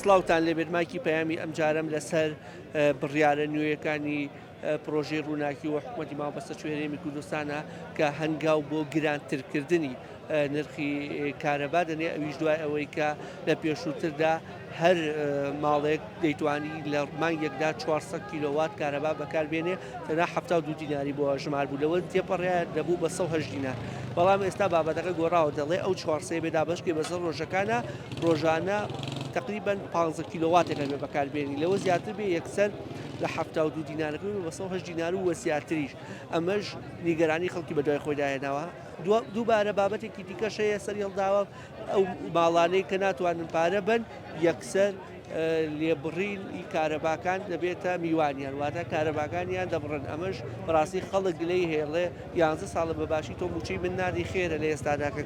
سڵاوتان لێبێت مایکی پەیامی ئەمجارەم لەسەر بڕیارە نوێیەکانی پرۆژەی ڕووناکی و حکوومەتی ماوەبەسەرچووی هەرێمی کوردستانە کە هەنگاو بۆ گرانترکردنی نرخی کارەبا دەنێ ئەویش دوای ئەوەی کە لە پێشووتردا هەر ماڵێک دەیتوانی لە مانگێکدا 400 کیلۆوات کارەبا بەکاربێنێ تەنها 72 دیناری بۆ ژمار بوو لەوە تێپەڕێ دەبوو بە 108 دینار بەڵام ئێستا بابەتەکە گۆڕاوە دەڵێ ئەو 400 بێ دابەشکێ بەسەر ڕۆژەکانە ڕۆژانە تقریبا 15 کیلۆواتێک بێ بەکاربێنی لەوە زیاتر بێ یەکسەر لە 72 دینارەکە بە 108 دینار و زیاتریش ئەمەش نیگەرانی خەڵکی بەدوای خۆیدا هێناوە دووبارە بابەتێکی دیکەش هەیە سەری هەڵداوە ئەو ماڵانەی کە ناتوانن پارە بن یەکسەر لێبڕین ئی کارەباکان دەبێتە میوانیان واتە کارەباکانیان دەبڕن ئەمەش بەڕاستی خەڵک گلەی هەیەڵێ یانزە ساڵە بە باشی تۆ موچەی من نادەی خێرە لە ئێستادا کە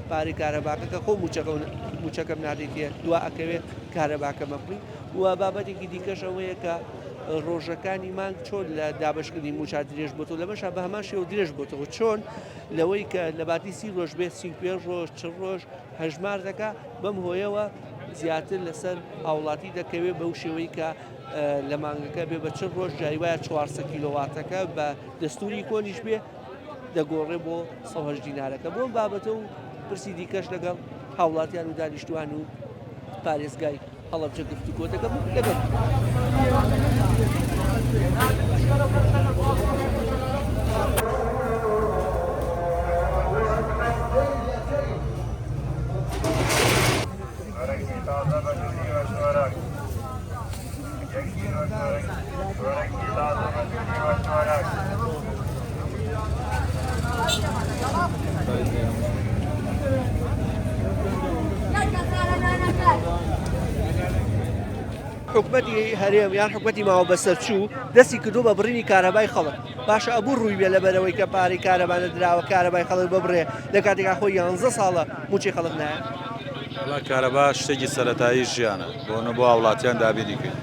پارەی کارەباکە کە خۆ موچەکە موچەکەم نادەیتێ دوا ئەکەوێت کارەباکە مەبڕی و بابەتێکی دیکەش ئەوەیە کە ڕۆژەکانی مانگ چۆن لە دابەشکردنی موچە درێژ بۆتەوە لەمەشا بە هەمان شێوە درێژ بۆتەوە چۆن لەوەی کە لە باتی سی ڕۆژ بێت 35 ڕۆژ چ ڕۆژ هەژمار دەکا بەم هۆیەوە زیاتر لەسەر هاوڵاتی دەکەوێت بەو شێوەی کە لە مانگەکە بێ بە چ ڕۆژ جاری وایە 400 کیلۆواتەکە بە دەستوری کۆنیش بێ دەگۆڕێ بۆ 108 دینارەکە بۆم بابەتە و پرسی دیکەش لەگەڵ هاوڵاتیان و دانیشتوان و پارێزگای هەڵەبجە گفتوگۆ دەکەم و لەگەڵ حکومەتی هەرێم یان حکومەتی ماوە بەسەرچوو دەستی کردو بە بڕینی کارەبای خەڵک باشە ئەبوو ڕووی بێ لەبەرەوەی کە پارەی کارەبا نەدراوە کارەبای خەڵک ببڕێ لە کاتێکا خۆی یانزە ساڵە مووچەی خەڵک نایە. وەڵا کارەبا شتێکی سەرەتایی ژیانە بۆ نە بۆ هاوڵاتیان دابینی کەی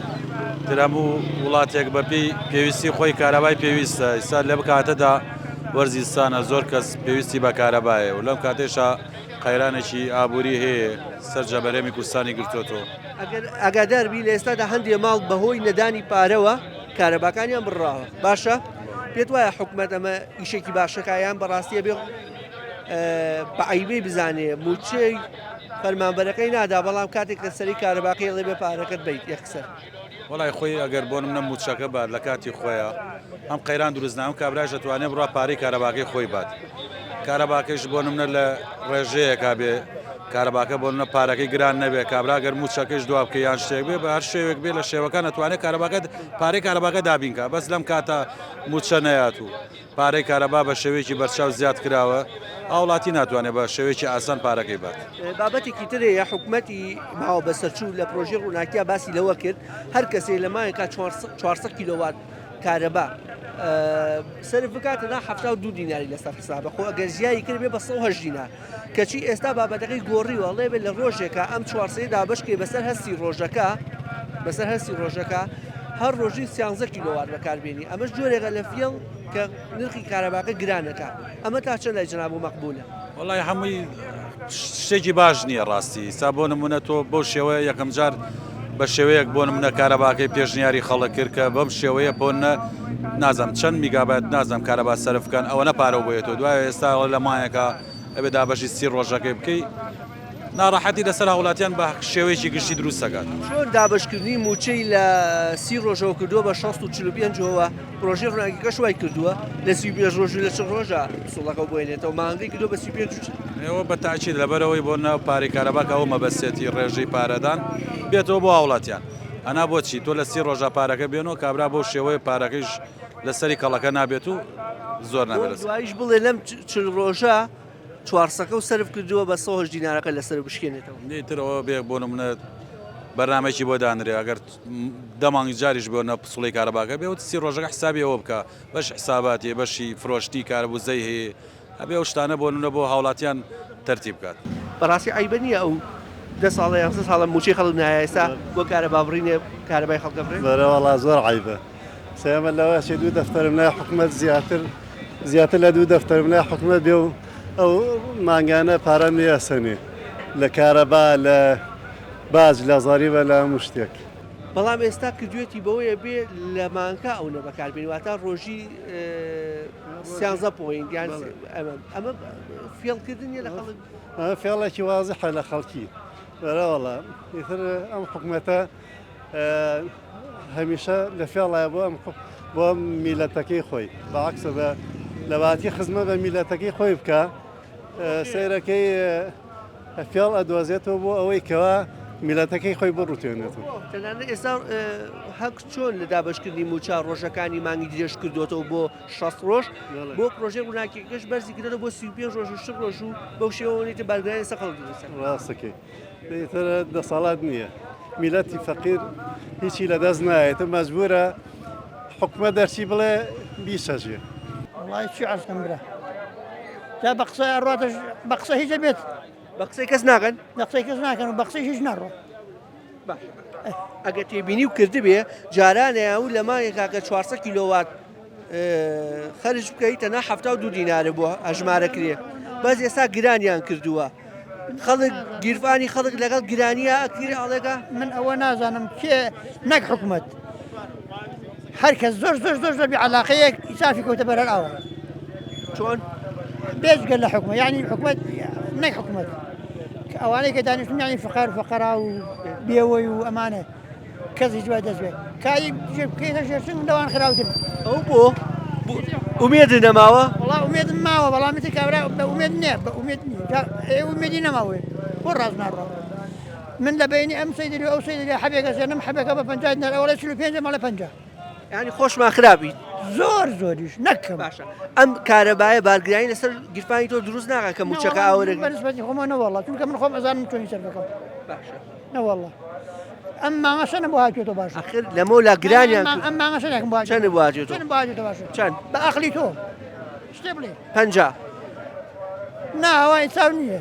تر هەموو وڵاتێک بەپێی پێویستی خۆی کارەبای پێویستە ئیستا لەم کاتەدا وەرزی زستانە زۆر کەس پێویستی بە کارەبایە و لەم کاتێشا قەیرانێکی ئابووری هەیە سەرجەم هەرێمی کوردستانی گرتۆتەوە. ئەگەر ئاگادار بی لە ئێستادا هەندێ ماڵ بەهۆی نەدانی پارەوە کارەباکانیان بڕاوە باشە پێت وایە حکومەت ئەمە ئیشێکی باشەکە یان بەڕاستیە بێ بە عیبەی بزانێ موچەی فەرمانبەرەکەی نادا بەڵام کاتێک لە سەری کارەباکەی ڵێ بێ پارەکەت بیت یەکسەر. وەڵای خۆی ئەگەر بۆ نمونە موچەکە بات لە کاتی خۆیا هەم قەیران دروست نابێ هەم کابراش دەتوانێت بڕوا پارەی کارەباکەی خۆی بات کارەباکەیش بۆ نمونە لە ڕێژەیەکا بێ کارەباکە بۆ نمونە پارەکەی گران نەبێ کابرا گەر موچەکەیش دوا بکەی یان شتێک بێ بە هەر شێوێک بێ لە شێوەکان ئەتوانێت کارەباکە پارەی کارەباکە دابین کا بەس لەم کاتە موچە نەیات و پارەی کارەبا بە شێوەیەکی بەرچاو زیاد کراوە، هاوڵاتی ناتوانێت بە شێوەیەکی ئاسان پارەکەی بات. بابەتێکی تر هەیە حکومەتی ماوە بەسەرچوو لە پرۆژەی ڕووناکییا باسی لەوە کرد هەر کەسێک لە مانگێکا 400 کیلۆوات کارەبا سەرف بکات تەنها 72 دیناری لەسەر حسابە خۆ ئەگەر زیایی کرد بێ بە 108 دینار کەچی ئێستا بابەتەکەی گۆڕیوە ئەڵێ بێ لە ڕۆژێکا ئەم چوارسەی دابەش کەی بەسەر هەستی ڕۆژەکە بەسەر هەستی ڕۆژەکە هەر ڕۆژی سیانزە کیلۆوات بەکاربێنی ئەمەش جۆرێکە لە فێڵ کە نرخی کارەباکە گرانەکە ئەمە تا چەند لای جەناب و مەقبولە؟ وەڵای هەمووی شتێکی باش نییە ڕاستی سا بۆ نمونە تۆ بەو شێوەیە یەکەم جار بە شێوەیەک بۆ نمونە کارەباکەی پێشنیاری خەڵک کرد کە بەم شێوەیە بۆ نە نازم چەند میگابایت نازم کارەبا سەرف بکەن ئەوەنە پارە بۆیەتەوە دوای ئێستا لە مایەکە ئەبێ دابەشی سی ڕۆژەکەی بکەی ناڕەحەتی لەسەر هاوڵاتیان بە شێوەیەکی گشتی دروست دەکات. چۆن دابەشکردنی مووچەی لە سی ڕۆژەوە کردووە بە 60 و 45 ەوە، پرۆژەی ڕووناکیکەش وای کردووە لە 35 ڕۆژ و لە 40 ڕۆژە پسوڵەکە بۆ هێنێتەوە، مانگەی کردووە بە 35 و 40. ئێوە بە تاکید لەبەرئەوەی بۆ ناو پارەی کارەبا کە ئەوە مەبەستێتی ڕێژەی پارەدان بێتەوە بۆ هاوڵاتیان ئەنا بۆچی تۆ لە سی ڕۆژا پارەکە بێنەوە کابرا بەو شێوەیە پارەکەیش لەسەری کەڵەکە نابێت و زۆر نابێت لەسەر. دواییش بڵێ لەم 40 ڕۆژە چوارسەکە و سەرف کردووە بە 108 دینارەکە لەسەر بشکێنێتەوە. ئیتر ئەوە بێ بۆ نمونە بەرنامەیەکی بۆ دانرێ ئەگەر دە مانگ جاریش بۆ نە پسوڵەی کارەباکە بێ و سی ڕۆژەکە حسابی ئەوە بکە بەش حساباتی بەشی فرۆشتنی کارەب وزەی هەیە ئەبێ ئەو شتانە بۆ نمونە بۆ هاوڵاتیان تەرتیب بکات. بەڕاستی عەیبە نیە ئەو دە ساڵە یانزە ساڵە موچەی خەڵک نایە ئێستا بۆ کارەبا بڕینێ کارەبای خەڵک دەبڕێ؟ بەرەوەڵا زۆر عەیبە. سەیامە لەوە ئەچێ دوو دەفتەرم لای حکومەت زیاتر زیاتر لە دوو دەفتەرم لای حکومەت بێ و ئەو مانگانە پارەم لێ ئەسەنێ لە کارەبا لە باج لە زەریبە لە هەموو شتێک. بەڵام ئێستا کردوێتی بەوەیە بێ لە مانکا ئەونە بەکاربێنی واتا ڕۆژی سیانزە point یان ئەمە ئەمە فێڵکردن نیە لە خەڵک؟ ئەمە فێڵێکی وازحە لە خەڵکی بەرەوەڵا ئیتر ئەم حکومەتە هەمیشە لە فێڵایە بۆ ئەم بۆ میلەتەکەی خۆی بەعکسە بە لەباتی خزمە بە میلەتەکەی خۆی بکە سەیرەکەی فێڵ ئەدۆزێتەوە بۆ ئەوەی کەوا میلەتەکەی خۆی بڕوتێنێتەوە. تەنانەت ئێستا هەک چۆن لە دابەشکردنی مووچە ڕۆژەکانی مانگی درێژ کردوێتەوە بۆ 60 ڕۆژ بۆ پرۆژەی ڕووناکیەکەش بەرزی کردەوە بۆ 35 ڕۆژ و 60 ڕۆژ و بەو شێوەیە بارگرانی سەقەڵ دروستە. ڕاستەکەی ئیتر دەسەڵات نییە میلەتی فەقیر هیچی لەدەست نایەتە مەجبورە حکومە دەرچی بڵێ بیسەژێ. وەڵای چی عەرز کەم برا جا بە قسە ئەڕاتە بە قسە هیچ بێت بە قسەی کەس ناکەن بە قسەی کەس ناکەن و بە قسەی هیچ ناڕۆ ئەگەر تێبینی و کردبێ جارانەیە و لە مانگێکا کە 400 کیلۆوات خەرج بکەیت تەنها 72 دینارە بۆ ئەژمارە کرێ بەس ئێستا گرانیان کردووە خەڵک گیرفانی خەڵک لەگەڵ گرانیە ئەکرێ ئەڵێگا من ئەوە نازانم کێ نەک حکومت هەر کەس زۆر زۆر زۆر زۆر علاقەیەک ئیسافی کەوتە بەرەر ئاوە چۆن بێجگە لە حکومە یعنی حکومت نەک حکومت کە ئەوانەی کە دانیشتن یعنی فقار فقرا و بێوەی و ئەمانە کەس هیچ وای دەست بێت کاری بکەیتە ژێرچنگ لەوان خراوتر ئەو بۆ ئومێد نەماوە وڵا ئومێدم ماوە بەڵام ئیتر کابرا بە ئومێد نییە بە ئومێد نییە ئێ ئومێدی نەماوێ بۆ ڕاست ناڕۆ من لە بینی ئەم سەیدری ئەو سەیدری حەبێکە زێنم حەبێکە بە 50 دینار ئەوڵێ 45 مەڵێ 50 ینی خۆشمان خراپیت زۆر زۆریش نەکەم باشە ئەم کارەبایە بارگرانی لەسەر گیرفانی تۆ دروست ناکە کە موچەکە ئاوەرە بەنسبەتی خۆمە نەوەڵا چونکە من خۆم ئەزانم چۆنی سەر بکەم باشە نەوەڵا ئەم مانگە چەنە بۆ هاتوێتەوە باشە ئەخر لەمەولا گرانیان ئەم مانگە چەنێکم بۆ چەند بۆ هاتوێتەوە چەند بۆ هاتوێتەوە باشە چەند بە ئەقلی تۆ شتێ بڵێ 50 نا ئەوە حساب نییە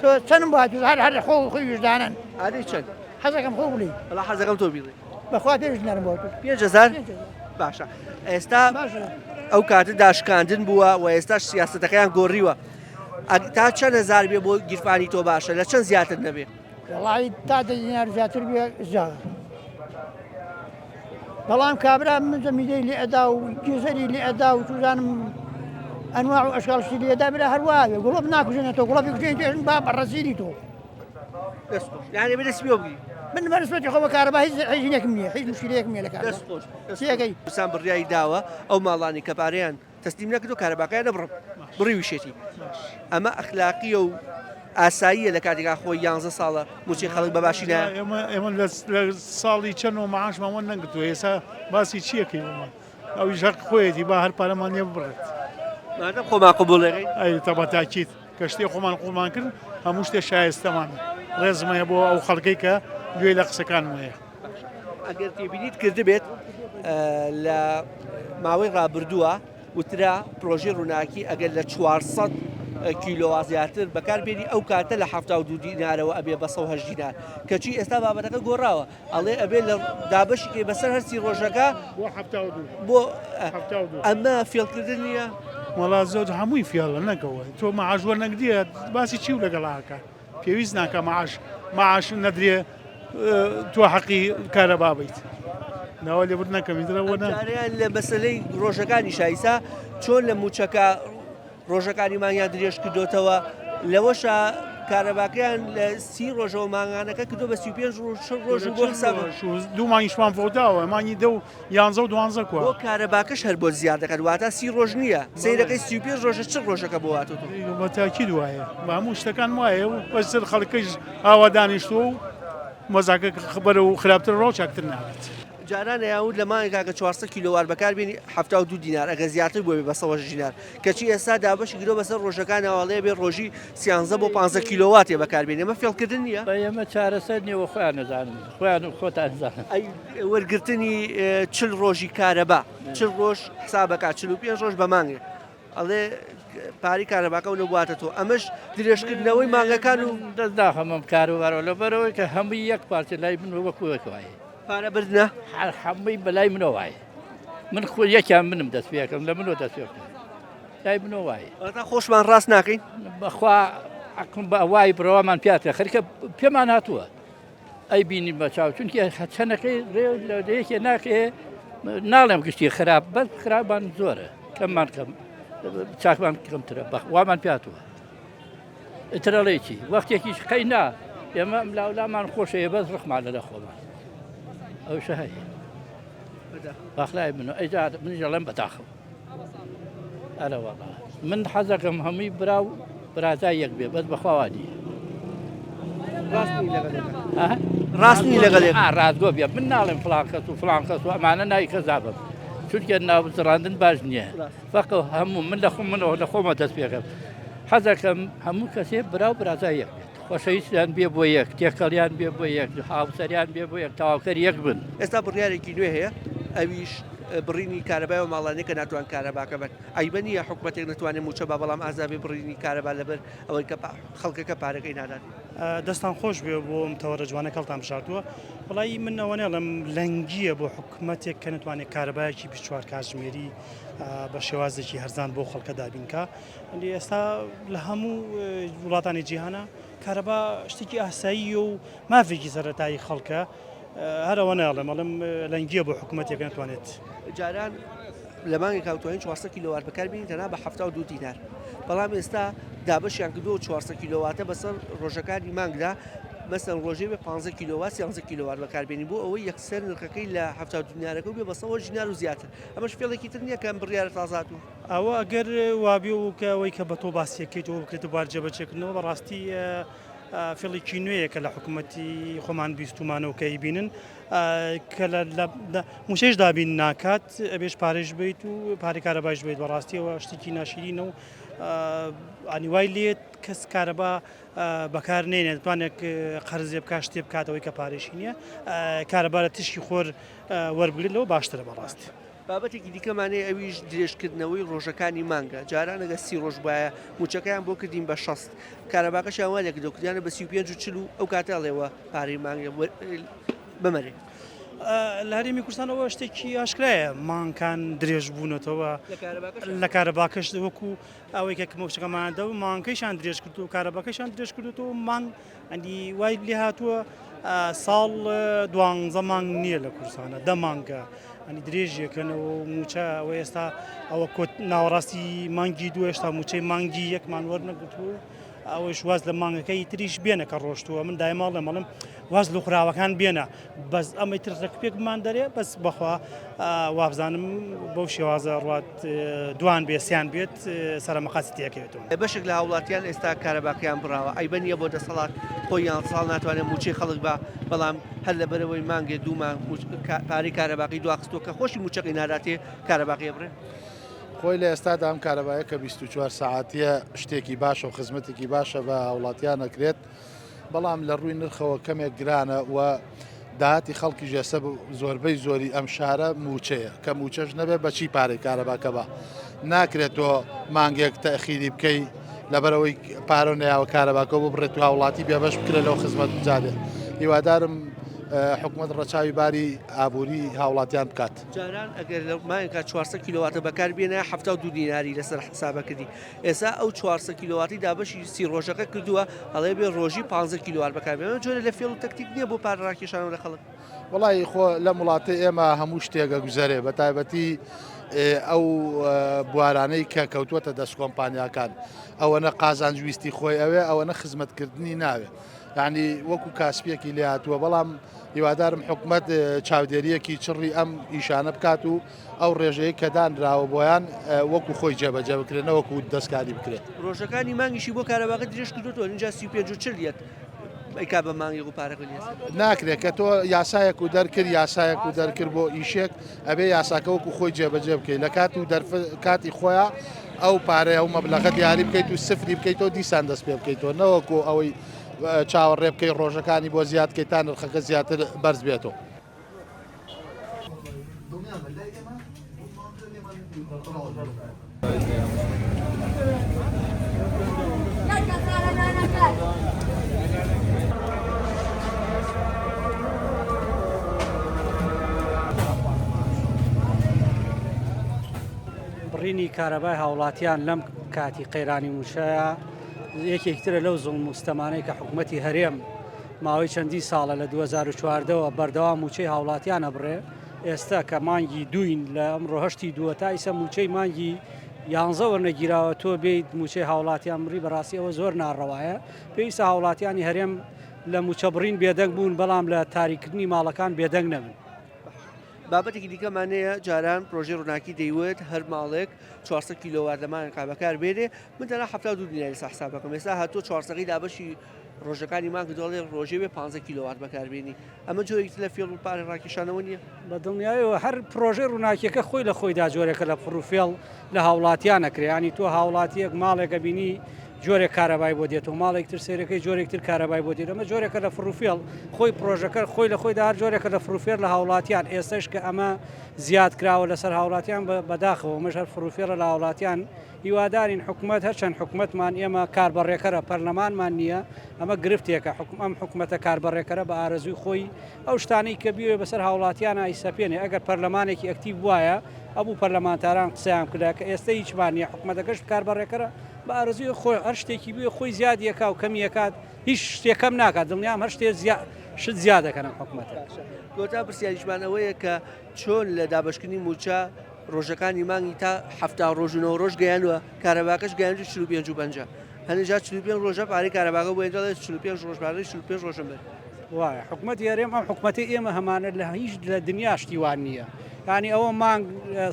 تۆ چەندم بۆ هاتوێت هەر هەر خۆ خۆی ویژدانن ئەرێ چەند حەزەکەم خۆ بڵێ وەڵا حەزەکەم تۆ بیڵێ بەخوا پێش دینارم بۆ هاتوێت 5000 باشە ئێستا ئەو کاتە داشکاندن بووە و ئێستاش سیاسەتەکەیان گۆڕیوە تا چەند هەزار بێ بۆ گیرفانی تۆ باشە لە چەند زیاتر نەبێ؟ وەڵی تا دە دینار زیاتر بێ زیادە بەڵام کابرا من زەمیدەی لێ ئەدا و گێزەری لێ ئەدا و چوزانم ئەنواع و ئەشکال شتی لێ ئەدا برا هەر وایە گوڵب ناکوژێنێتەوە گوڵەبی کوژێنێتەوە با بە ڕەزیلی تۆ دەست خۆش یعنی بێ دەست پێوە بگری من بەنسبەتی خۆ بە کارەبا هیچ هیچ نییە هیچ مشکلەیەکم نییە لە کارەبا دەست خۆش چیەکەی کوردستان بڕیاری داوە ئەو ماڵانی کە پارەیان تەسلیم نەکردو کارەباکەیان نەبڕم بڕیویشێتی ئەمە ئەخلاقیە و ئاساییە لە کاتێکا خۆی یانزە ساڵە موچەی خەڵک بە باشی نایە. ئێمە ئێمە لە ساڵی چەند و معاشمان وەر نەگرتووە ئێستا باسی چیەکەی بۆمان ئەویش هەق خۆیەتی با هەر پارەمان لێ ببڕێت. مادەم خۆمان قبوڵ دەکەین. ئەی تەبا تاکید کە شتێ خۆمان قبوڵمان کرد هەموو شتێ شایستەمانە ڕێزم هەیە بۆ ئەو خەڵکەی کە گوێی لە قسەکانم هەیە. ئەگەر تێبینیت کردبێت لە ماوەی ڕابردووە وترا پرۆژەی ڕووناکی ئەگەر لە 400 کیلۆوا زیاتر بەکاربێنی ئەو کاتە لە 72 دینارەوە ئەبێ بە 108 دینار کەچی ئێستا بابەتەکە گۆڕاوە ئەڵێ ئەبێ لە دابەشی بەسەر هەرسی ڕۆژەکە بۆ ئەمە فێڵکردن نییە؟ وەڵا زۆر هەمووی فێڵە نەکەوە تۆ مەعاش وەرنەگریە باسی چی و لەگەڵاکە پێویست ناکا معاش معاش نەدرێ تۆ حەقی کارەبا بیت داوا لێبوردن نەکەم ئیتر ئەوە نا. ئەمجارەیان لە مەسەلەی ڕۆژەکانی شایسا چۆن لە موچەکە ڕۆژەکانی مانگیان درێژ کردۆتەوە لەوەشا کارەباکەیان لە سی ڕۆژەوە مانگانەکە کردو بە 35 ڕۆژ چل ڕۆژ و بۆ حساب دوو مانگیشمان فەوتاوە مانگی دە و یانزە و دوانزە کوا بۆ کارەباکەش هەر بۆ زیاد دەکات واتا سی ڕۆژ نییە سەیرەکەی 35 ڕۆژە چل ڕۆژەکە بۆ هاتۆتەوە بە تاکید وایە بە هەموو شتەکان وایە و بەسەر خەڵکەش ئاوا دانیشتووە و مەزاکە بەرەو خراپتر ڕۆ چاکتر نابێت. جاران ئەیان وت لە مانگێکا کە 400 کیلۆوات بەکار بێنی 72 دینار ئەگەر زیاتر بووە بێ بە 108 دینار کەچی ئێستا دابەشی کردووە بەسەر ڕۆژەکانەوە ئەڵێ بێ ڕۆژی سیانزە بۆ پانزە کیلۆواتێ بەکار بێنی ئەمە فێڵکردن نییە؟ بە ئێمە چارەسەر نییە و خۆیان ئەزانن خۆیان و خۆتان زانن. ئەی وەرگرتنی چل ڕۆژی کارەبا چل ڕۆژ حسابەکە 45 ڕۆژ بە مانگێک ئەڵێ پارەی کارەباکە و نەبواتە تۆ ئەمەش درێژکردنەوەی مانگەکان و دەست ناخەم ئەم کاروبارەوە لەبەرەوەی کە هەمووی یەک پارچە لای من وەکو یەک وایە پارە بردنە هەر هەمووی بەلای منەوە وایە من خۆ یەکیان منم دەست پێکەم لە منەوە دەست پێ بکەن لای منەوە وایە واتا خۆشمان ڕاست ناکەین بەخوا عەقڵ بە وای بڕوامان پیاتە خەریکە پێمان هاتووە ئەی بینین بە چاو چونکە چەنەکەی ڕێ لە یەکێ ناکرێ ناڵێم گشتی خراپ بەس خراپمان زۆرە کەممان کەم چاکمان کەمترە وامان پیاتوە ئیترەڵێکی وەختێکیش قەی نا ئێمە ئەم لاولامان خۆشەیە بەس ڕخمان لە خۆمان ئەوشە هەیە بەخلای من ئەیجا منیش ئەڵێم بەداخەوە ئەرە وەڵا من حەزەکەم هەمووی برا و برازای یەک بێ بەس بەخواوا نییە ڕاست نی لەگەڵ ڕاستگۆ بێ من ناڵێم فلان کەس و فلان کەس و ئەمانە ناوی کەس دابم چونکە ناوزڕاندن باش نییە فەقە هەموو من لە خۆم منەوە لە خۆمە دەست پێکەم حەزەکەم هەموو کەسێ برا و برازای یەک بێت خۆشەویستیان بێ بۆ یەک تێکەڵیان بێ بۆ یەک هاوسەریان بێ بۆ یەک تەواوکەر یەک بن. ئێستا بڕیارێکی نوێ هەیە ئەویش بڕینی کارەبای ئەو ماڵانەی کە ناتوان کارەباکە بەن. عەیبە نییە حکومەتێک نەتوانێت مووچە با بەڵام ئازا بێ بڕینی کارەبا لەبەر ئەوەی کە خەڵکەکە پارەکەی نادات. دەستان خۆش بێ بۆ ئەم تەوەرە جوانە کەڵتان بژاردووە. وەڵایی من ئەوە نەڵێم لەنگییە بۆ حکومەتێک کە نەتوانێت کارەبایەکی 24 کاتژمێری بە شێوازێکی هەرزان بۆ خەڵکە دابین کا. ئێستا لە هەموو وڵاتانی جیهانە کارەبا شتێکی ئاساییە و مافێکی سەرەتایی خەڵکە هەر ئەوە ناڵێم ئەڵێم لەنگیە بۆ حکوومەتێک نتوانێت. جاران لە مانگێکا توانین 400 کیلۆوات بەکاربێنین تەنها بە 72 دینار بەڵام ئێستا دابەشیان کردووە 400 کیلۆواتە بەسەر ڕۆژەکانی مانگدا مەسەن ڕۆژێ بێ 15 کیلۆوات 13 کیلۆوات بەکاربێنین بۆ ئەوەی یەکسەر نرخەکەی لە 72 دینارەکە بێ بە 100 دینار و زیاتر ئەمەش فێڵێکی تر نییە کە ئەم بڕیارە تازە هاتووە. ئەوە ئەگەر وابێ و کە ئەوەی کە بە تۆ باسیەکەیت و بکرێتە بوار جێبەجێکردنەوە بەڕاستی فێڵێکی نوێیە کە لە حکوومەتی خۆمان بیستومانە و کە ئەیبینن کە لە مووچەیش دابین ناکات ئەبێش پارەیش بیت و پارەی کارەبایش بیت بەڕاستیەوە شتێکی ناشرینە و ئانی وای لێت کەس کارەبا بەکار نێنێت توانێک قەرزێ بکات شتێ بکاتەوەی کە پارێشی نییە کارەبا لە تشکی خۆر وەربگرێت لەوە باشترە بەڕاستی. بابەتێکی دیکەمان هەیە ئەویش درێژکردنەوەی ڕۆژەکانی مانگە، جاران ئەگەر 30 ڕۆژ بوایە مووچەکەیان بۆ کردین بە 60، کارەباکەشیان وا لێکردەوە کردیانە بە 35 و 40 و ئەو کاتە ئەڵێوە پارەی مانگ بمەرێ. لە هەرێمی کوردستان ئەوە شتێکی ئاشکرایە مانگەکان درێژ بوونەتەوە لە کارەباکەش وەکو ئەوەی کە مووچەکەمان دە و مانگەکەیشان درێژ کردو و کارەباکەشان درێژ کردوەوە مانگ ئەندی وای لێ هاتووە ساڵ دوانزە مانگ نییە لە کوردستانە دە مانگە ئەنی درێژیەکەنەوە و موچە ئەوە ئێستا ئەوە کۆت ناوەڕاستی مانگی دوو هێشتا موچەی مانگی یەکمان وەرنەگرتووە ئەوەیش واز لە مانگەکەی تریش بێنە کە ڕۆشتووە من دایماڵ دەمەڵم واز لە خراوەکان بێنە بەس ئەمەی تر ڕێکپێکمان دەرێ بەس بەخوا وابزانم بەو شێوازە ڕات دوان بێ سیان بێت سەرە مەقاسی تێکەوێتەوە. بەشێک لە هاوڵاتیان ئێستا کارەباکەیان بڕاوە، عەیبە نییە بۆ دەسەڵات خۆی یانزە ساڵ ناتوانێت مووچەی خەڵک با، بەڵام هەر لەبەرئەوەی مانگێ دوو مانگ پارەی کارەباکەی دواخستووە کە خۆشی مووچەکەی ناداتێ کارەباکەی ئەبڕێ. خۆی لە ئێستادا ئەم کارەبایە کە 24 سەعاتیە شتێکی باشە و خزمەتێکی باشە بە هاوڵاتیان ئەکرێت، بەڵام لە ڕووی نرخەوە کەمێک گرانە و داهاتی خەڵکیش ئێستا زۆربەی زۆری ئەم شارە مووچەیە کە مووچەش نەبێت بەچی پارەی کارەباکە بە ناکرێت تۆ مانگێک تەخیری بکەی لەبەرەوەی پارە نەیاوە کارەباکە ببڕێت و هاوڵاتی بێبەش بکرێت لەو خزمەت گوزارێ هیوادارم حکومەت ڕەچاوی باری ئابووری هاوڵاتیان بکات. جاران ئەگەر لە مانگێکا 400 کیلۆواتە بەکار بێنایە 72 دیناری لەسەر حسابە کردی ئێستا ئەو 400 کیلۆواتی دابەشی سی ڕۆژەکە کردووە ئەڵێ بێ ڕۆژی 15 کیلۆوات بەکار بێنە جۆرە لە فێڵ و تەکتیک نییە بۆ پارە ڕاکێشانەوە لە خەڵک. وەڵی خۆ لەم وڵاتەی ئێمە هەموو شتێک ئەگوزەرێ بە تایبەتی ئەو بوارانەی کە کەوتووەتە دەست کۆمپانیاکان ئەوەنە قازانج ویستی خۆی ئەوێ ئەوەنە خزمەتکردنی ناوێ یعنی وەکو کاسپیەکی لێ هاتووە بەڵام هیوادارم حکومەت چاودێریەکی چڕی ئەم ئیشانە بکات و ئەو ڕێژەیە کە دانراوە بۆیان وەکو خۆی جێبەجێ بکرێت نەوەکو دەستکاری بکرێت. ڕۆژەکانی مانگیشی بۆ کارەباکە درێژ کردۆتەوە ئینجا 35 و 40 یەت ئەیکا بە مانگێک و پارەکە لێ ناکرێت کە تۆ یاسایەک و دەرکرد یاسایەک و دەرکرد بۆ ئیشێک ئەبێ یاساکە وەکو خۆی جێبەجێ بکەیت لە کات و دەرف کاتی خۆیان ئەو پارەیە و مەبلەغە دیاری بکەیت و سفری بکەیتەوە دیسان دەست پێ بکەیتەوە نەوەکو ئەوەی چاوەڕێ بکەی ڕۆژەکانی بۆ زیاد کەی تا نرخەکە زیاتر بەرز بێتەوە. بڕینی کارەبای هاوڵاتیان لەم کاتی قەیرانی مووچەیە. یەکێکی ترە لەو زوڵم و ستەمانەی کە حکومەتی هەرێم ماوەی چەندین ساڵە لە 2014 وە بەردەوام مووچەی هاوڵاتیان ئەبڕێ، ئێستا کە مانگی دووین لە ئەمڕۆ هەشتی دووە تا ئیسە مووچەی مانگی یانزە وەرنەگیراوە تۆ بێیت مووچەی هاوڵاتیان بڕی بەڕاستی ئەوە زۆر ناڕەوایە پێویستە هاوڵاتیانی هەرێم لە مووچە بڕین بێدەنگ بوون بەڵام لە تاریکردنی ماڵەکان بێدەنگ نەبن. بابەتێکی دیکەمان هەیە جاران پرۆژەی ڕووناکی دەیوت هەر ماڵێک 400 کیلۆوات لە مانگێکا بەکار بێنێ من تەنها 72 دیناری ئێستا حسابەکەم ئێستا هاتووە 400 دابەشی ڕۆژەکانی مانگ دەڵێ ڕۆژێ بێ 15 کیلۆوات بەکاربێنی ئەمە جۆرێکی تر لە فێڵ و پارە ڕاکێشانەوە نییە؟ بە دڵنیایەوە هەر پرۆژەی ڕووناکیەکە خۆی لە خۆیدا جۆرێکە لە فڕوفێڵ لە هاوڵاتیان ئەکرێ یانی تۆ هاوڵاتیەک ماڵێک ئەبینی جۆرێک کارەبای بۆ دێتەوە ماڵێک تر سەیرەکەی جۆرێک تر کارەبای بۆ دێت ئەمە جۆرێکە لە فڕوفێڵ خۆی پرۆژەکە خۆی لە خۆیدا هەر جۆرێکە لە فڕوفێڵ لە هاوڵاتیان ئێستش کە ئەمە زیاد کراوە لەسەر هاوڵاتیان بەداخەوە ئەمەش هەر فڕوفێڵە لە هاوڵاتیان هیوادارین حکومەت هەرچەند حکومەتمان ئێمە کاربەڕێکەرە پەرلەمانمان نییە ئەمە گرفتێکە حکوم ئەم حکومەتە کاربەڕێکەرە بە ئارەزووی خۆی ئەو شتانەی کە بیەوێ بەسەر هاوڵاتیانا ئەیسەپێنێ ئەگەر پەرلەمانێکی ئەکتیڤ بوایە ئەبوو پەرلەمانتاران قسەیان بکردایە کە ئێستە هیچمان نییە حکومەتەکەش کاربەڕێکەرە بە ئارەزووی خۆی هەر شتێکی بوێ خۆی زیادی ئەکا و کەمی ئەکات هیچ شتێک کەم ناکات دڵنیام هەر شتێ زیا شت زیاد دەکەن ئەم حکومەتە. باشە کۆتا پرسیاریشمان ئەوەیە کە چۆن لە دابەشکردنی مووچە ڕۆژەکانی مانگی تا 70 ڕۆژ و 90 ڕۆژ گەیاندووە کارەباکەش گەیاندووە 45 و 50 هەندێک جار 45 ڕۆژە پارەی کارەباکە بۆ دەڵێ 45 ڕۆژ پارەی 45 ڕۆژم برد. وایە حکومەتی هەرێم ئەم حکومەتی ئێمە هەمانە لە هیچ لە دنیا شتی وان نییە یعنی ئەوە مانگ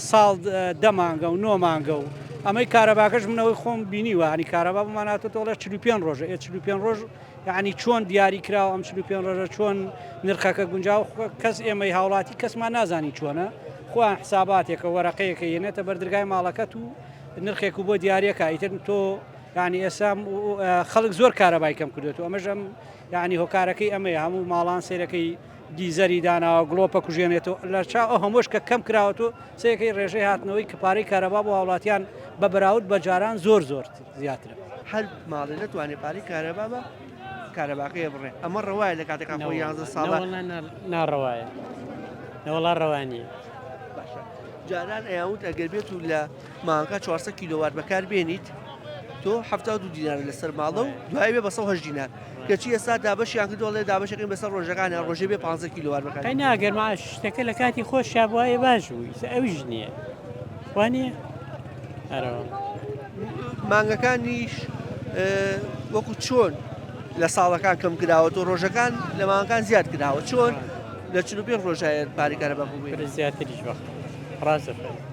ساڵ دە مانگە و نۆ مانگە و ئەمەی کارەباکەش منەوەی خۆم بینیوە ینی کارەبا بۆمان هاتۆتەوە لە 45 ڕۆژە ئێ 45 ڕۆژ یعنی چۆن دیاری کراوە ئەم 45 ڕۆژە چۆن نرخەکە گونجاو کەس ئێمەی هاوڵاتی کەسمان نازانی چۆنە خۆیان حساباتێکە وەرەقەیەکە یەنێتە بەردرگای ماڵەکەت و نرخێک و بۆ دیارەکە ئیتر تۆ یعنی ئێستا خەڵک زۆر کارەبای کەم کردێت و ئەمەش ئەم یەعنی هۆکارەکەی ئەمەیە هەموو ماڵان سەیرەکەی گیزەری داناوە گڵۆپە کوژێنێتەوە لە چاو ئەو هەمووش کە کەم کراوەتەوە سەیرەکەی ڕێژەی هاتنەوەی کە پارەی کارەبا بۆ هاوڵاتیان بە بەراورد بە جاران زۆر زۆر زیاترە. هەر ماڵێ نەتوانێ پارەی کارەبا بە کارەباکەی بڕێ ئەمە ڕەوایە لە کاتێکا خۆی یانزە ساڵە ناڕەوایە نەوەڵا ڕەوا نییە. باشە جاران ئەیان وت ئەگەر بێت و لە مانگەکە 400 کیلۆوات بەکار بێنیت تۆ 72 دینار لەسەر ماڵە و دوای بێ بە 108 دینار کەچی ئێستا دابەشیان کردووە ئەڵێ دابەشەکەین بەسەر ڕۆژەکانیان ڕۆژێ بێ 15 کیلۆوات بەکار قەی نا گەر معاش شتەکە لە کاتی خۆشیا بوایە باش بوو ئیستا ئەویش نییە وا نییە ئەرەوە مانگەکانیش وەکو چۆن لە ساڵەکان کەم کراوە تۆ ڕۆژەکان لە مانگەکان زیاد کراوە چۆن لە 45 ڕۆژایە پارەی کارەبا بۆ بێنی؟ زیاتریش بەخ ڕاست دەفەرمووی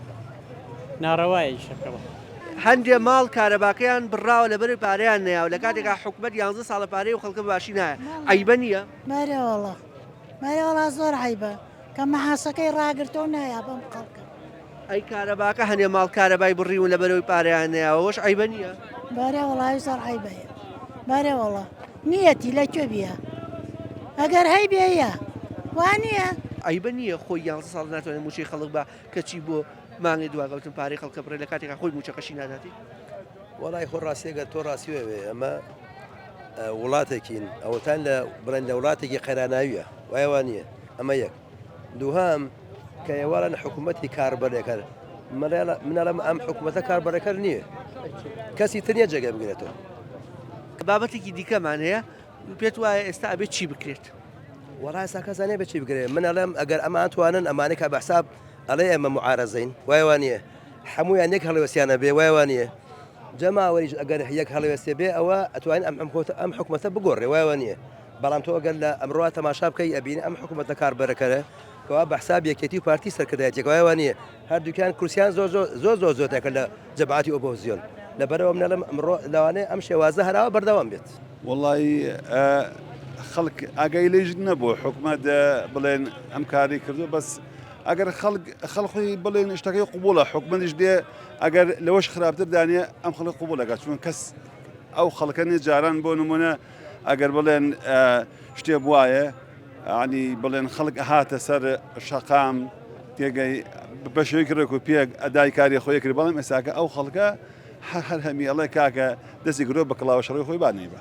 ناڕەوایە ئیشەکە بەخ. هەندێ ماڵ کارەباکەیان بڕاوە لەبەرئەوەی پارەیان نەیاوە لەکاتێکا حکومەت یانزە ساڵە پارەی ئەو خەڵکە بەباشی نایە عەیبە نیە؟ بەرێ وەڵا بەرێ وەڵا زۆر عەیبە کە مەعاشەکەی ڕاگرتەوە نایا بەم خەڵکە. ئەی کارەباکە هەنێ ماڵ کارەبای بڕیون لەبەرئەوەی پارەیان نەیاوە ئەوەش عەیبە نیە؟ بەرێ وەڵا ئەویش زۆر عەیبەیە بەرێ وەڵا نیەتی لە کوێ بیە ئەگەر هەیبێ یە وانیە؟ عەیبە نیە خۆی یانزە ساڵە ناتوانێت موچەی خەڵک با کەچی بۆ مانگێ دواکەوتن پارەی خەڵکە بڕێ لە کاتێکا خۆی موچەکەشی ناداتی. وەڵای خۆ ڕاستیە گەر تۆ ڕاستی وێ ئەمە وڵاتێکین ئەوەتان لە بڵێن لە وڵاتێکی قەیراناویە وایە وا نییە ئەمە یەک دووهام کە ئێواران حکوومەتی کاربەرێکەر منەڵم ئەم حکوومەتە کاربەرەکەر نییە کەسی تر نیە جێگە بگرێتەوە. بابەتێکی دیکەمان هەیە پێت وایە ئێستا ئەبێت چی بکرێت؟ وەڵا ئێستا کەس نەبێت چی بکرێت من ئەڵێم ئەگەر ئەمان توانن ئەمانەی کە بە حساب ئەڵێ ئێمە معارەزەین وایە وا نییە هەموویان یەک هەڵوێستیانە بێ وایە وا نییە جەماوەریش ئەگەر یەک هەڵوێستێ بێ ئەوە ئەتوانین ئەم حکومەتە ئەم حکومەتە بگۆڕێ وایە وا نییە بەڵام تۆ ئەگەر لە ئەمڕۆ تەماشا بکەی ئەبینی ئەم حکومەتە کاربەرەکەرە کەوا بە حساب یەکێتی و پارتی سەرکردایەتیەکە وایە وا نییە هەردووکیان کورسیان زۆر زۆر زۆر زۆر زۆر تێکە لە جەماعەتی ئۆپۆزیۆن لەبەرەوە من ئەڵێم ئەمڕۆ لەوانەیە ئەم شێوازە هەراوە بەردەوام بێت. وەڵایی خەڵک ئاگای لێیش نەبوو حکومەت بڵێن ئەم کاری کردو بەس ئەگەر خەڵک خەڵخی بڵێن شتەکەی قوبوڵە حکومەتیش دێ ئەگەر لەوەش خراپتر دانێ ئەم خەڵک قوبوڵەکە چون کەس ئەو خەڵکە نیە جاران بۆ نمونە ئەگەر بڵێن شتێ بواە عنی بڵێن خەڵک هاتە سەر شەقام تێگەی بە شێوەیەکی ڕێک و پێک ئەدای کاری خۆی کرد بەڵام ئێستاکە ئەو خەڵکە هەر هەر هەمی ئەڵێ کاکە دەستی گرۆ بە کڵاوە شەڕی خۆی با نەیبا.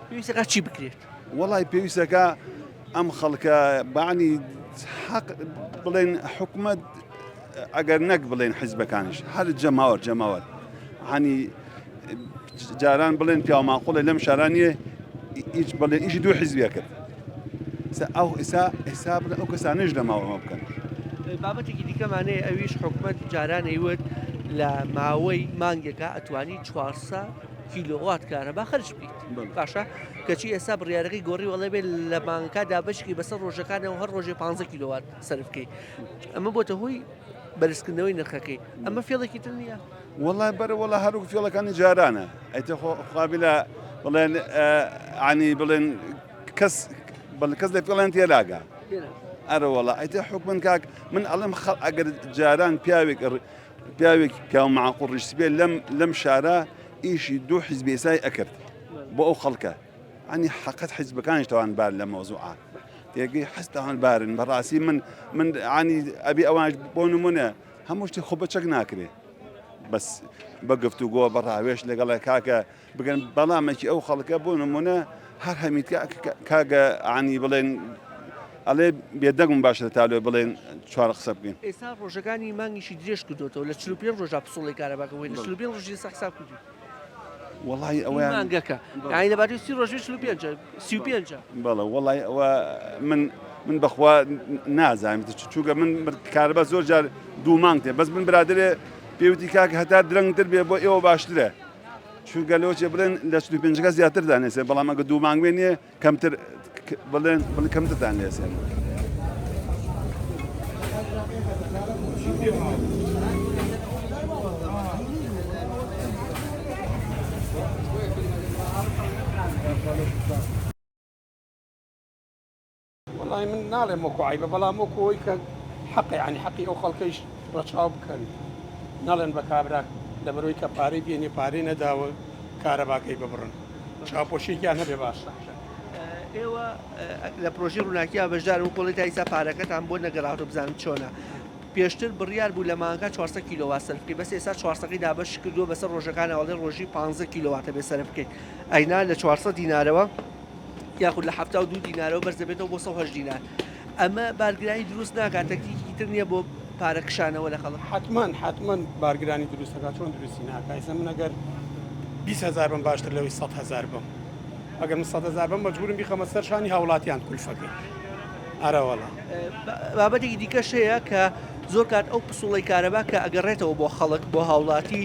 پێویستەکە چی بکرێت؟ وەڵای پێویستەکە ئەم خەڵکە بەعنی حەق بڵێن حکومەت ئەگەر نەک بڵێن حیزبەکانیش هەر جەماوەر جەماوەر هەنی. جاران بڵێن پیاو ماقوڵێ لەم شاران نییە هیچ بڵێن ئیشی دوو حیزبیە کرد ئەو ئێسا ئێسا بڵێ ئەو کەسانەش نەماوە ئەمە بکەن. بابەتێکی دیکەمان هەیە ئەویش حکومەت جاران ئەیوت لە ماوەی مانگێکا ئەتوانی 400 کیلۆوات کارەبا خەرج بکەیت باشە کەچی ئێستا بڕیارەکەی گۆڕی وەڵێ بێت لە مانگەکە دابەشکی بەسەر ڕۆژەکانەوە هەر ڕۆژێ 15 کیلۆوات سەرف بکەیت ئەمە بۆتە هۆی بەرزکردنەوەی نرخەکەی ئەمە فێڵێکی تر نییە؟ وەڵا بەرە وەڵا هەروک فێڵەکانی جارانە ئەیتە خۆ قابلە بڵێن عنی بڵێن کەس بەڵ کەس لە فێڵیان تێلاگا ئەرە وەڵا ئەیتە حکومن کاک من ئەڵێم خەڵ ئەگەر جاران پیاوێک پیاوێک پیاو معقول ڕیشسپێ لەم لەم شارە ئیشی دوو حیزبی ئێسای ئەکرد بۆ ئەو خەڵکە عنی حقت حیزبەکانیش تاوان بار لە مەوزوعە تێگەی حەز تاوان بارن بەڕاستی من من عنی ئەبی ئەوانش بۆ نمونە هەموو شتی خۆ بە چەک ناکرێ بەس بە گفتوگۆ بە ڕاوێش لەگەڵە کاکە بگەن بەڵامێکی ئەو خەڵکە بۆ نمونە هەر هەمیت کاگە عنی بڵێن ئەڵێ بێدەنگم باشە تا لێ بڵێن چوار قسە بکەین. ئێستا ڕۆژەکانی مانگیشی درێژ کردۆتەوە لە 45 ڕۆژا پسوڵەی کارەباکە بۆی لە 45 ڕۆژی ئێستا حساب کردووی. وەڵی ئەوەیان مانگەکە یانی لە باتی 30 ڕۆژی 45 35 بەڵێ وەڵی ئەوە من من بەخوا نازانم چونکە من کارەبا زۆر جار دوو مانگ تێ بەس من برادرێ پێوتی کاک هەتا درەنگتر بێ بۆ ئێوە باشترە چونکە لەوە چێ بڵێن لە 45ەکە زیاتر دانێسێ بەڵام ئەگە دوو مانگ بێ نییە کەمتر بڵێن بڵێن کەمترتان لێسێن. وەڵی من ناڵێم وەکو عیبە بەڵام وەکو ئەوەی کە حەقە یانی حەقی ئەو خەڵکەیش ڕەچاو بکەن نەڵێن بە کابرا لەبەرەوەی کە پارەی پێ نیە پارەی نەداوە کارەباکەی ببڕن چاوپۆشیەکیان هەبێ باشە. ئێوە لە پرۆژەی ڕووناکییا بەشدارن وەکو ئەڵێی تا ئیستا پارەکەتان بۆ نەگەڕاوەتەوە بزانم چۆنە پێشتر بڕیار بوو لە مانگا 400 کیلۆوات سەرف بکەی بەس ئێستا 400 دابەش کردووە بەسەر ڕۆژەکانەوە ئەڵێ ڕۆژی 15 کیلۆواتە بێ سەرف بکەیت ئەینا لە 400 دینارەوە یاخود لە 72 دینارەوە بەرز دەبێتەوە بۆ 108 دینار ئەمە بارگرانی دروست ناکات تەکتیکی تر نییە بۆ پارە کشانەوە لە خەڵک؟ حەتمەن حەتمەن بارگرانی دروست دەکات چۆن دروستی ناکات ئیستا من ئەگەر 20 هەزار بم باشتر لەوەی 100 هەزار بم ئەگەر من 100 هەزار بم مەجبورم بیخەمە سەر شانی هاوڵاتیان کولفەکەی ئەرەوەڵا. بابەتێکی دیکەش هەیە کە زۆر کات ئەو پسوڵەی کارەبا کە ئەگەڕێتەوە بۆ خەڵک بۆ هاوڵاتی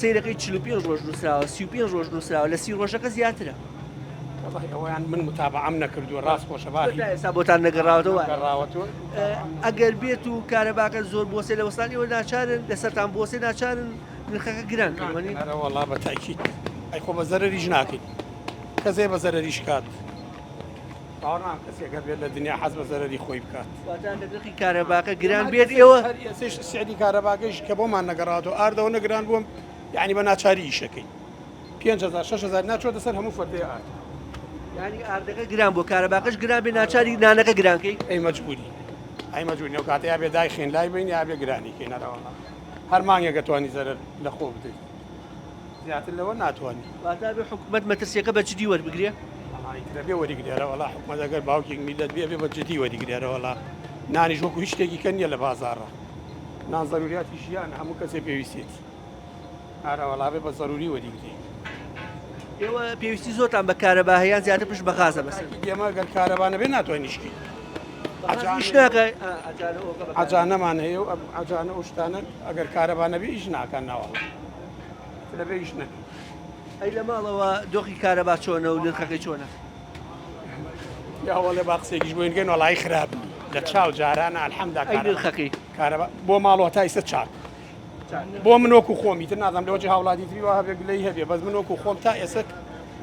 سەیرەکەی 45 ڕۆژ نووسراوە 35 ڕۆژ نووسراوە لە سی ڕۆژەکە زیاترە. وەڵاهی ئەوەیان من متابەعەم نەکردووە ڕاست خۆشە با تا ئێستا بۆتان نەگەڕاوەتەوە نەگەڕاوەتەوە ئەگەر بێت و کارەباکە زۆر بۆسێ لە وەستان ئێوە ناچارن لەسەرتان بۆسێ ناچارن نرخەکە گران کەن وەنی ئەرە وەڵا بە تاکید ئەی خۆ بە زەرەریش ناکەین کەسێ بە زەرەریش کات باوەڕ ناکەم کەسێک هەبێت لە دنیا حەز بە زەرەری خۆی بکات واتە ئەگەر نرخی کارەباکە گران بێت ئێوە هەر ئێسەیش سعری کارەباکەیش کە بۆمان نەگەڕاوەتەوە ئاردەوە نەگران بووە یانی بە ناچاری ئیشەکەین 5000 6000 ناچۆتە سەر هەموو فەردەی ئارد. یانی ئاردەکە گران بووە کارەباکەش گران بێ ناچاری نانەکە گران کەی؟ ئەی مەجبوری ئەی مەجبوری ئەو کاتە یا بێ دایخین لای بین یا بێ گرانی کەین ئەرەوەڵا هەر مانگێک ئەتوانی زەرەر لە خۆ بدەیت زیاتر لەوە ناتوانی. واتا بێ حکومەت مەترسیەکە بە جدی وەربگرێ؟ وەڵا ئیتر ئەبێ وەریگرێ ئەرەوەڵا حکومەت ئەگەر باوکێک میللەت بێ ئەبێ بە جدی وەریگرێ ئەرەوەڵا نانیش وەکو هیچ شتێکی کە نییە لە بازاڕا نان زەروریاتی ژیانە هەموو کەسێ پێویستیەتی. ئارا وەڵا بێ بە زەروری وەریگری. ئێوە پێویستی زۆرتان بە کارەبا هەیە یان زیاتر پشت بە غازە بەسن؟ ئێمە گەر کارەبا نەبێ ناتوانین ئیش کەین. ئیش ناکە عەجانەمان هەیە و عەجانە ئەو شتانە ئەگەر کارەبا نەبێ ئیش ناکەن ناوەڵا دەبێ ئیش نەکەین. ئەی لە ماڵەوە دۆخی کارەبا چۆنە و نرخەکەی چۆنە؟ یاوەڵێ با قسێکیش بۆین کەین وەڵی خراپ لە چاو جارانە الحەمدا ئەی نرخەکەی؟ کارەبا بۆ ماڵەوە تا ئیستا چاک بۆ من وەکو خۆم ئیتر نازانم لەوەچی هاوڵاتی تری وا هەبێ گلەی هەبێ بەس من وەکو خۆم تا ئێستا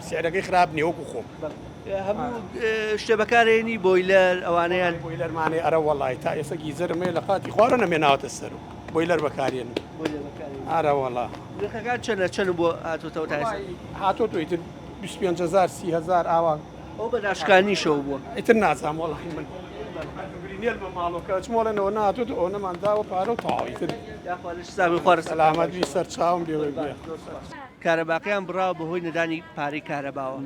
سعرەکەی خراپ نییە وەکو خۆم هەموو شتێ بەکارێنی بۆیلەر ئەوانەیان بۆیلەرمانەی ئەرە وەڵی تا ئێستا گیزەرم هەیە لە قاتی خوارە نەمێناوەتە سەر و بۆیلەر بەکارێنم ئارە وەڵا نرخەکان چەنە چەند بۆ هاتۆتەوە تا ئێستا هاتۆتەوە ئیتر 25 هزار 30 هزار ئاوا ئەو بە داشکانیشەوە بووە. ئیتر نازانم وەڵاهی من برینێل بە ماڵۆکە ئەچم وەڵێنەوە ناتوت ئەوەنەمان داوە پارە و تەواو ئیتر. یاخوا لەش ساغ بی خوا رزقت سەلامەت بی سەر چاوم بێ وەی بێ. کارەباکەیان بڕاوە بەهۆی نەدانی پارەی کارەباوە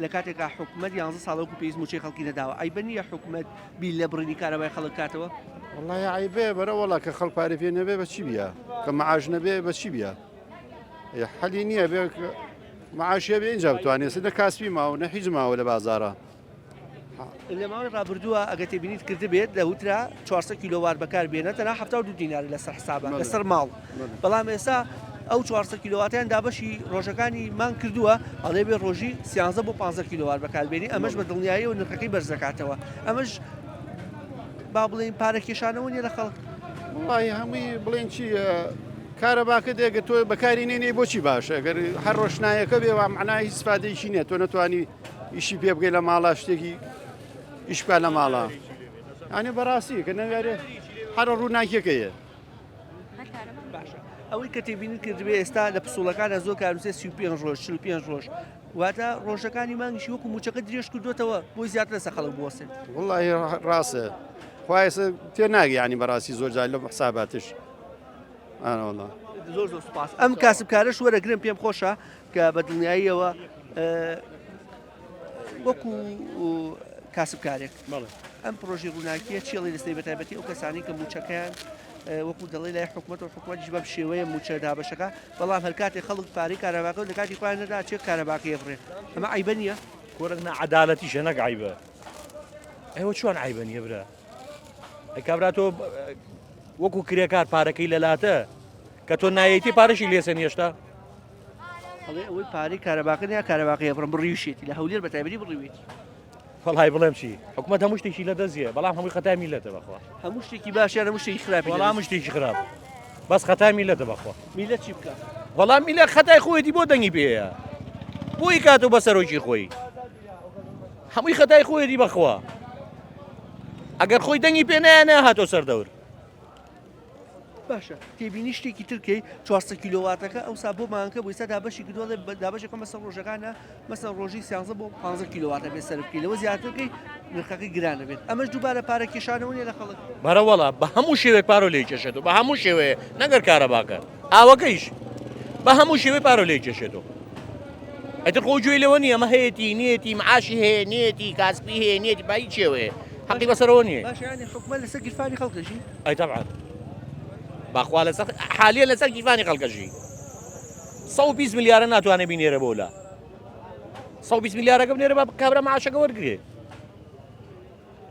لە کاتێکا حکومەت یانزە ساڵە وەکو پێویست مووچەی خەڵکی نەداوە عەیبە نییە حکومەت بیر لە بڕینی کارەبای خەڵک کاتەوە؟ وەڵاهی عەیبەیە بەرە وەڵا کە خەڵک پارەی پێ نەبێ بە چی بیا کە مەعاش نەبێ بە چی بیا حەلی نییە بێ. معاشیە بێ ئینجا بتوانێت نە کاسپی ماوە نە هیچ ماوە لە بازارە. لە ماوەی ڕابردووە ئەگەر تێبینیت کردبێت دەوترا 400 کیلۆوات بەکار بێنە تەنها 72 دینار لەسەر حسابە لەسەر ماڵ بەڵام ئێستا ئەو 400 کیلۆواتیان دابەشی ڕۆژەکانی مانگ کردووە ئەڵێ بێ ڕۆژی 13 بۆ 15 کیلۆوات بەکاربێنی ئەمەش بە دڵنیاییەوە نرخەکەی بەرز دەکاتەوە ئەمەش با بڵێین پارە کێشانەوە نیە لە خەڵک. وەڵاهی هەمووی بڵێن چی کارەباکە دێگە تۆ بەکاری نێنێ بۆچی باشە گەر هەر ڕۆشنایەکە بێ وا معنای هیچ سپادەیەکی نییە تۆ نەتوانی ئیشی پێ بگەی لە ماڵا شتێکی ئیش بکە لە ماڵا ئەنێ بەڕاستی کە نەوێرێ هەر ڕووناکیەکەیە باشە ئەوەی کە تێبینی کردبێ ئێستا لە پسوڵەکانە زۆر کاروسێ 35 ڕۆژ 45 ڕۆژ واتە ڕۆژەکانی مانگیشی وەکو موچەکە درێژ کردوێتەوە بۆی زیاتر لەسەر خەڵک بوەستێت. وەڵاهی ڕاستە خوا ئێستا تێ ناگە یانی بەڕاستی زۆر جار لەم حساباتش ئارە وەڵا. زۆر زۆر سوپاس ئەم کاسبکارەش وەرەگرم پێم خۆشە کە بە دڵنیاییەوە وەکو کاسبکارێک ئەم پرۆژی ڕووناکیە چێڵی لەسەری بەتایبەتی ئەو کەسانی کە موچەکەیان وەکو دەڵێ لای حکوومەت و حکوومەتیش بەم شێوەیە موچە دابەشەکە بەڵام هەر کاتێ خەڵک پارەی کارەباکە لە کاتی خۆیان نەدا چێ کارەباکەی ئەبڕێ ئەمە عەیبە نییە؟ کورە نا عەدالەتیشە نەک عەیبە ئەوە چۆن عەیبە نییە برا ئەی کابرا تۆ وەکو کرێکار پارەکەی لەلاتە کە تۆ نایەتی پارەشی لێسەن هێشتا ئەڵێ ئەوەی پارەی کارەباکە نیە کارەباکەی ئەبڕم بڕیوشێتی لە هەولێر بە تایبەتی بڕیوێتی وەڵای بڵێم چی حکومەت هەموو شتێکی لە دەستیە بەڵام هەمووی خەتای میلەتە بەخوا هەموو شتێکی باش یان هەموو شتێکی خراپی وەڵام هەموو شتێکی خراپ بەس خەتای میلەتە بەخوا میلەت چی بکە وەڵام میلەت خەتای خۆیەتی بۆ دەنگی پێیە بۆی کاتۆ بە سەرۆکی خۆی هەمووی خەتای خۆیەتی بەخوا ئەگەر خۆی دەنگی پێ نایە نەهاتۆ سەر دەور باشە تێبینی شتێکی تر کەی 400 کیلۆواتەکە ئەوسا بۆ مانگەکە بۆ ئێستا دابەشی کردووە ئەڵێ دابەشی بکەم بەسەر ڕۆژەکانە مەسەن ڕۆژی 13 بۆ 15 کیلۆواتە بێ سەرف بکەی لەوە زیاتر بکەی نرخەکەی گران دەبێت ئەمەش دووبارە پارە کێشانەوە نیە لە خەڵک. بەرەوەڵا بە هەموو شێوەیەک پارە لێی کێشێتەوە بە هەموو شێوەیە نەگەر کارەباکە ئاوەکەیش بە هەموو شێوەی پارە لێی کێشێتەوە ئەتر خۆ گوێی لەوە نییە ئەمە هەیەتی نیەتی معاشی هەیە نیەتی کاسپی هەیە نیەتی بە هیچ شێوەیە حەقی بەسەرەوە نییە باشە یانی حکومەت لەسەر گیرفانی خەڵکەژی ئەی تەبعەن بەخوا لەسەر حالیە لەسەر گیرفانی خەڵکەژی 120 ملیارە ناتوانێت بینێرە بۆ لا 120 ملیارەکە بنێرە بە کابرا معاشەکە وەرگێ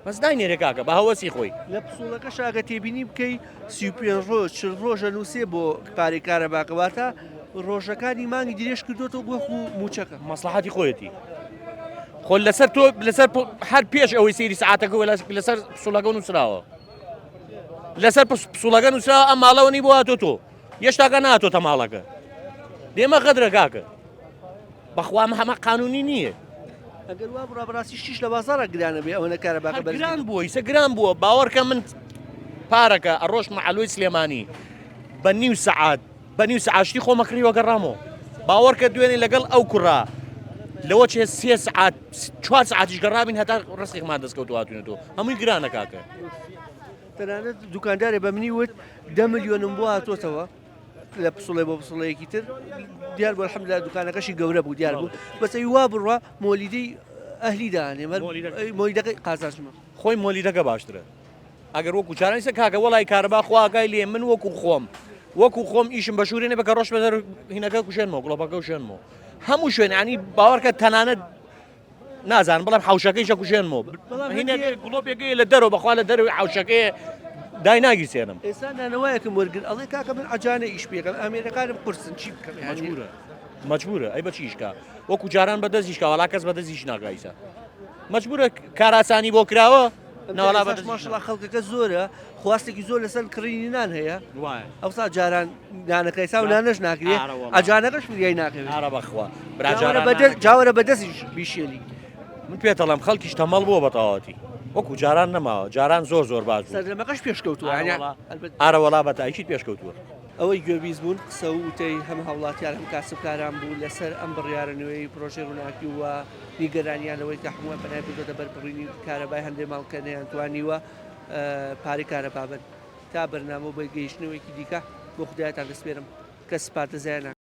بەس ناینێرێ کاکە بە هەوەسی خۆی. لە پسوڵەکەشا گەر تێبینی بکەی 35 ڕۆژ 40 ڕۆژە نووسێ بۆ پارەی کارەباکە واتە ڕۆژەکانی مانگی درێژ کردوێتەوە بۆ خو موچەکە. مەسڵەحەتی خۆیەتی خۆ لەسەر تۆ لەسەر هەر پێش ئەوەی سەیری سعاتەکە لەسەر پسوڵەکە نووسراوە لەسەر پسوڵەکە نووسراوە ئەم ماڵەوە نی بۆ هاتۆ تۆ یەشتاکە ناتۆتە ماڵەکە دێمە غەدرە کاکە بەخوا ئەمە هەمە قانونی نییە. ئەگەر وا بڕا بەڕاستی شتیش لە بازاڕا گرانە بێ ئەوەنە کارەباکە بەرز گران بووە ئیسە گران بووە باوەڕکە من پارەکە ئەڕۆشتمە عەلوەی سلێمانی بە نیو سەعات بە نیو سەعات شتی خۆمە کڕیوە گەڕامەوە باوەڕکە دوێنێ لەگەڵ ئەو کوڕە لەوە چێ سێ سەعات چوار سەعاتیش گەڕابین هەتا ڕزقێکمان دەستکەوت و هاتوینەتەوە هەمووی گرانە کاکە. تەنانەت دوکاندارێ بە منی وت دە ملیۆنم بۆ هاتۆتەوە لە پسوڵێ بۆ پسوڵەیەکی تر دیار بوو الحمدلله دوکانەکەشی گەورە بوو دیار بوو بەس ئەی وا بڕوا مۆلیدەی ئەهلی دانێ مەر مۆلیدەکەی قازانجمە خۆی مۆلیدەکە باشترە ئەگەر وەکو چارەنیسە کاکە وەڵای کارەبا خواگای لێ من وەکو خۆم وەکو خۆم ئیشم بە شوورێنێ بەکە ڕۆژ بەدەر هینەکە کوشێنمەوە گڵۆپەکە کوشێنمەوە هەموو شوێن ینی باوەڕکە تەنانەت نازانم بڵێم حوشەکەیشە کوژێنمەوە هینەکە گڵۆپێکەیە لە دەرەوە بەخوا لە دەرەوەی حوشەکەیە دای ناگیرسێنم ئێستا نانەوایەکم وەرگر ئەڵێ کاکە من عجانە ئیش پێکەم ئامێرەکانم قورسن چی بکەم مەجبورە مەجبورە ئەی بەچی ئیشکا وەکو جاران بە دەست ئیشکا وەڵا کەس بە دەست ئیش ناکا ئیسا مەجبورە کاراسانی بۆ کراوە نەوەڵا بە ماشەڵا خەڵکەکە زۆرە خواستێکی زۆر لەسەر کڕینی نان هەیە ئەوسا جاران نانەکەی سا و نانەش ناکرێ ئەجانەکەش فریای ناکەوێت ئارە بەخوا جاوەرە بەدەستیش بیشێنی من پێتەڵم خەڵکیش تەمەڵ بووە بەتەواوەتی وەکو جاران نەماوە جاران زۆر زۆر باش بوو سەردەمەکەش پێشکەوتووە ئارە وەڵا بە تاکید پێشکەوتووە. ئەوەی گوێبیست بوون قسە و وتەی هەم هاوڵاتیان هەم کاسبکاران بوو لەسەر ئەم بڕیارە نوێی پرۆژەی ڕووناکی و نیگەرانیان لەوەی کە حکومەت پەنای بردۆتە بەر بڕینی کارەبای هەندێک ماڵ کە نەیانتوانیوە پارەی کارەبا بەن. تا بەرنامە و بە گەیشتنەوەیەکی دیکە بۆ خودایەتان دەسپێرم کە سپاردە زایە ناکات.